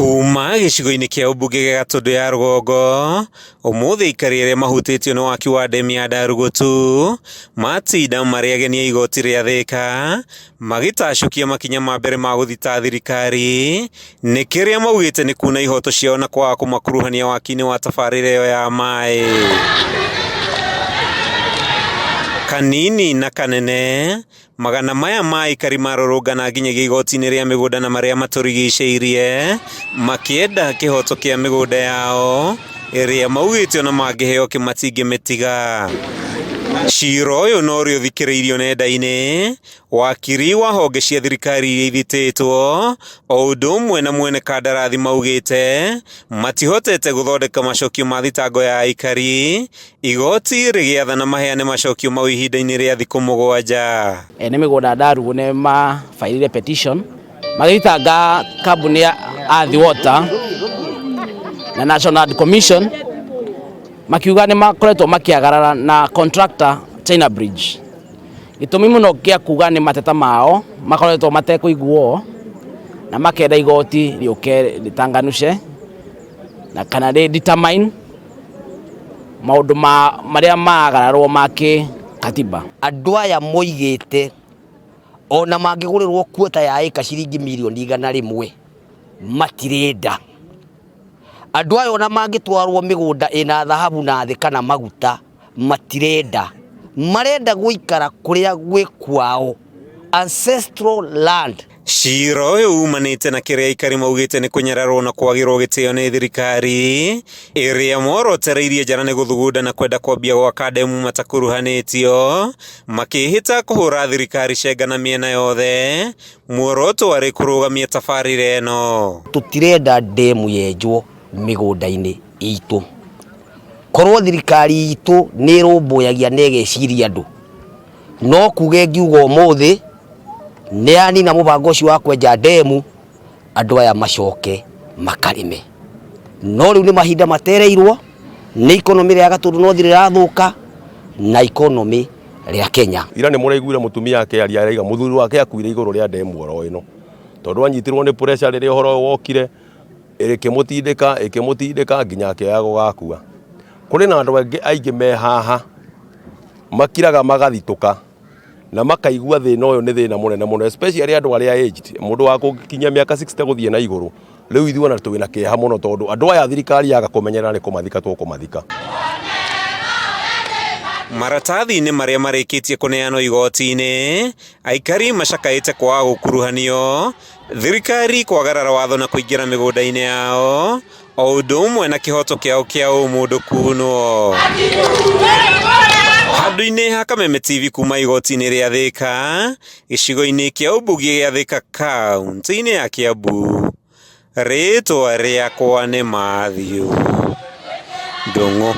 Kuma gĩcigo-inĩ kĩa ũmbunge gĩa Gatũndũ ya rũgongo, ũmũthĩ aikari arĩa mahutĩtio nĩ waki wa ndemu ya Ndarugutu matinda marĩ ageni a igoti rĩa Thĩka magĩtacũkia makinya ma mbere ma gũthita thirikari nĩ kĩrĩa maugĩte nĩ kuna ihoto ciao na kwaga kũmakuruhania waki-inĩ wa tabarĩra ĩyo ya maĩ. Kanini na kanene Magana maya ma aikari marũrũngana nginyagia igoti-inĩ rĩa mĩgũnda na marĩa matũrigicĩirie makĩenda kĩhoto kĩa mĩgũnda yao ĩrĩa maugĩte ona mangĩheo kĩ matingĩmĩtiga. Cira ũyũ no ũrĩa ũthikĩrĩirio nenda-inĩ, wakiri wa honge cia thirikari iria ithitĩtwo o ũndũ ũmwe na mwene kandarathi maugĩte matihotete gũthondeka macokio ma thitango ya aikari Igoti rĩgĩathana maheane macokio mau ihinda-inĩ rĩa thikũ 7. Ene mĩgũnda Ndarugu nĩ mabairire petition magĩthitanga kambuni ya Athi Water na National Land Commission makiuga nĩ makoretwo makĩagarara na contractor China Bridge. Gĩtũmi mũno gĩa kuga nĩ mateta mao makoretwo matekũiguo na makenda igoti rĩũke rĩtanganuce na kana rĩ determine maũndũ ma marĩa maagararwo ma katiba. Andũ aya moigĩte ona mangĩgũrĩrwo kuota ya ĩka ciringi mirioni 100 matirenda. Andũ aya ona mangĩtwarwo mĩgũnda ĩna thahabu na thĩ kana maguta matirenda. Marenda gũikara kũrĩa gwĩ kwao, ancestral land. Cira ũyũ umanĩte na kĩrĩa aikari maugĩte nĩ kũnyararwo na kwagĩrwo gĩtĩo nĩ thirikari ĩrĩa morotereirie njara nĩ gũthugunda na kwenda kwambia gwaka ndemu matakuruhanĩtio, makĩhĩta kũhũra thirikari cenga na mĩena yothe, muoroto warĩ kũrũgamia tabarĩra ĩno. Tũtirenda ndemu yenjwo mĩgũnda-inĩ itũ. Korwo thirikari itũ nĩ ĩrũmbũyagia na ĩgeciria andũ, no kuge ngiuga ũmũthĩ nĩ yanina mũbango ũcio wa kwenja ndemu, andũ aya macoke makarĩme. No rĩu nĩ mahinda matereirwo nĩ economy rĩa Gatũndũ North rĩrathũka na economy rĩa Kenya. Ira nĩ mũraiguire mũtumia akĩaria araiga mũthuri wake akuire igũrũ rĩa ndemu oro ĩno tondũ anyitirwo nĩ pressure rĩrĩa ũhoro ũyũ wokire ĩkĩmũtindĩka ĩkĩmũtindĩka nginya akĩoya gũgakua. Kũrĩ na andũ angĩ aingĩ me haha makiraga magathitũka na makaigua thĩna ũyũ nĩ thĩna mũnene mũno especially andũ arĩa aged, mũndũ wa gũkinyia mĩaka 60 gũthiĩ na igũrũ. Rĩu ithuĩ ona twĩna kĩeha mũno tondũ andũ aya thirikari yaga kũmenyerera nĩ kũmathika tũkũmathika. Maratathi-inĩ marĩa marĩkĩtie kũneanwo igoti-inĩ, aikari macakaĩte kwaga gũkuruhanio, thirikari kwagarara watho na kũingĩra mĩgũnda-inĩ yao, o ũndũ ũmwe na kĩhoto kĩao kĩa ũmũndũ kunwo. Handũ-inĩ ha Kameme TV kuma igoti-inĩ rĩa Thĩka, gĩcigo-inĩ kĩa ũmbunge gĩa Thĩka kaunti-inĩ ya Kiambu, rĩtwa rĩakwa nĩ Matthew Ndung'u.